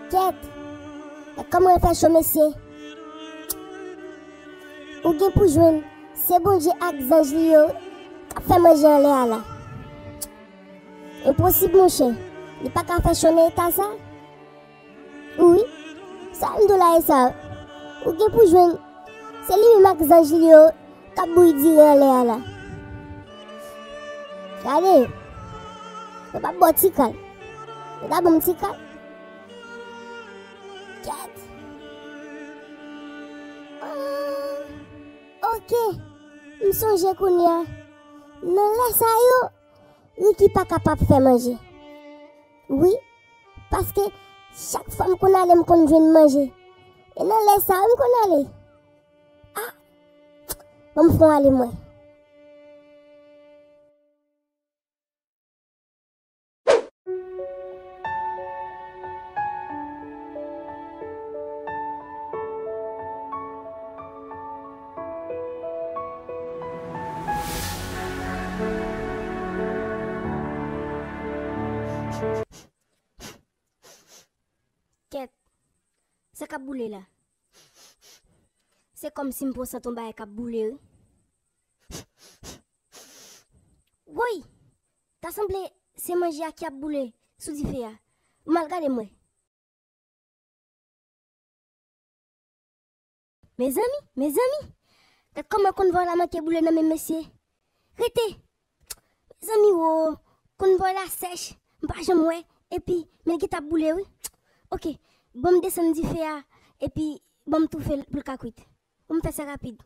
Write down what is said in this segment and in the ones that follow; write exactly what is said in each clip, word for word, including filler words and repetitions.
Kèt! Kòman yo fè cho, mesye? Ou gen pou jwenn se Bondye ak zanj li yo k ap fè manje anlè a la. Enposib, monchè. Li pa ka fè cho nan eta sa. Wi, sa m di w la e sa. Ou gen pou jwenn se li menm ak zanj li yo k ap bouyi diri anlè a la. Gade, yo p ap ba w ti kal. Yo ta ban m ti kal. Kèt. Ah, oke, m sonje kounye a. Nan lè sa yo, Ricky pa kapab fè manje. Wi, paske chak fwa m konn ale, m konn jwenn manje. E nan lè sa a, m konn ale. Ah, ban m fè yon ale, mwen. Kèt, sa k ap boule la? Se kòmsi m pran sant yon bagay k ap boule, wi. Woy! Ta sanble se manje a ki ap boule sou dife a. M al gade m wè. Mezanmi, mezanmi! Gad kòman konvòy la manke boule nan men mesye. Rete! Mezanmi wo! Konvòy la sèch, m pa janm wè, epi men l gentan ap boule wi. Oke, ban m desann dife a, epi ban m toufe l pou l ka kwit. Ban m fè sa rapid.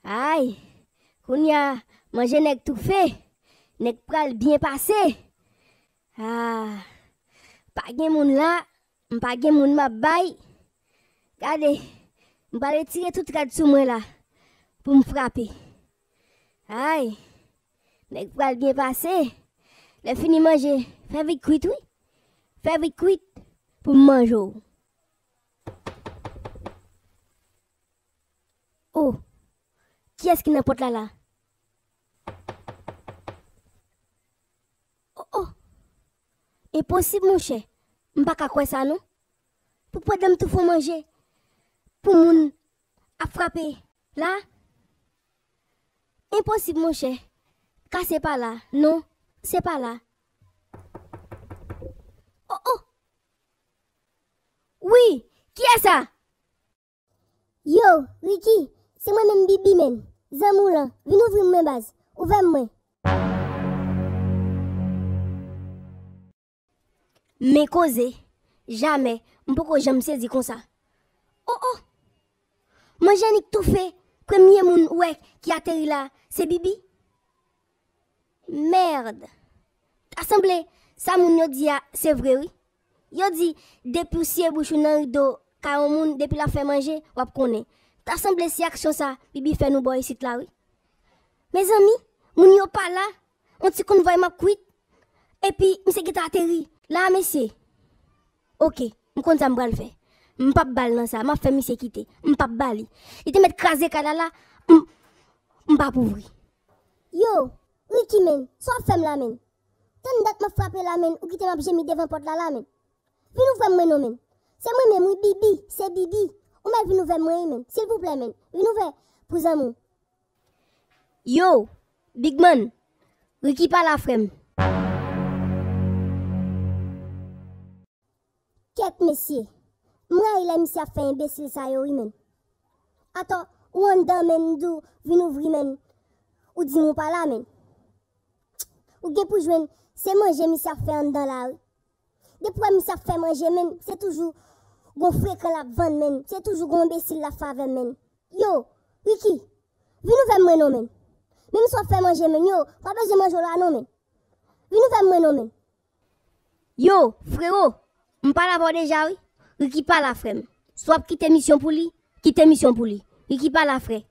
Ay, kounye a, manje nèg toufe, nèg pral byen pase. Ah, pa gen moun la, m pa gen moun m ap bay. Gade, m pral retire tout rad sou mwen la pou m frape. Ay, nèg pral byen pase. Lè fini manje, fè vit kwit wi. Fè vit kwit pou m manje w. Oh, kiyès ki nan pòt la la? Oh, oh. Enposib, monchè. M pa ka kwè sa, non. Pou pandan m tou fon manje, pou moun ap frape la? Enposib, monchè. Ka se pa la. Non, se pa la. Oh, oh. Wi, kiyès sa? Yo, Ricky, se mwen menm Bibi, menn. Zanmi w lan, vin ouvri m mwen, baz. Ouvè m mwen. Men koze, jamè, m poko janm sezi konsa. Oh, oh! Manje annik toufe, premye moun ou wè ki ateri la, se Bibi? Merde! Ta sanble, sa moun yo di a, se vre wi. Yo di, depi w siye bouch ou nan rido kay yon moun, depi l ap fè manje, w ap konnen. Ta sanble se aksyon sa Bibi fè nou bò isit la wi. Mezanmi, moun yo pa la, yon ti konvòy m ap kwit, epi misye gentan ateri la, mesye. Oke, m konn sa m pral fè. M p ap ba l nan sa, m ap fè misye kite. M p ap ba li. Li te mèt kraze kay la la, m, m p ap ouvri. Yo, Ricky, menn, sa w ap fè m la, menn? Tann dat m ap frape la, menn, ou kite m ap jemi devan pòt la la, menn. Vin ouvè m mwen non, menn. Se mwen menm wi, Bibi, se Bibi. Ou mèt vin ouvè m mwen wi, menn. Silvouplè, menn. Vin ouvè pou zanmi w. Yo, Big Man, Ricky pa la, frè m. Kèt mesye, m rayi lè misye ap fè enbesil sa yo wi, menn. Atò, ou anndan, menn, m di w vin ouvri, menn. Ou di m ou pa la, menn. Ou gen pou jwenn se manje misye ap fè anndan la wi. Depi w wè misye ap fè manje, menn, se toujou Gon frekan l ap vann, menn. Se toujou gon enbesil l ap fè avè m, menn. Yo, Ricky, vin ouvè m mwen non, menn. Menm si w ap fè manje, menn, yo, pa bezwen manje w la non, menn. Vin ouvè m mwen non, menn. Yo, frewo, m pale avè w deja, wi. Ricky pa la, frè m. Si w ap kite misyon pou li, kite misyon pou li. Ricky pa la, frè.